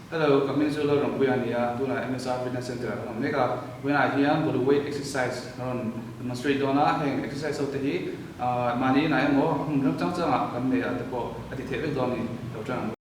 Hello, ka hming chu Lalrampuia a ni a, tunah MSR Fitness Center ah kan awm mek a. Vawiinah hian body weight exercise a rawn demonstrate dawn a, heng exercise ho te hi mahni inah emaw hmun ram chang changah kan neih ah te pawh a ti theih vek dawn a ni, lo tan ang u.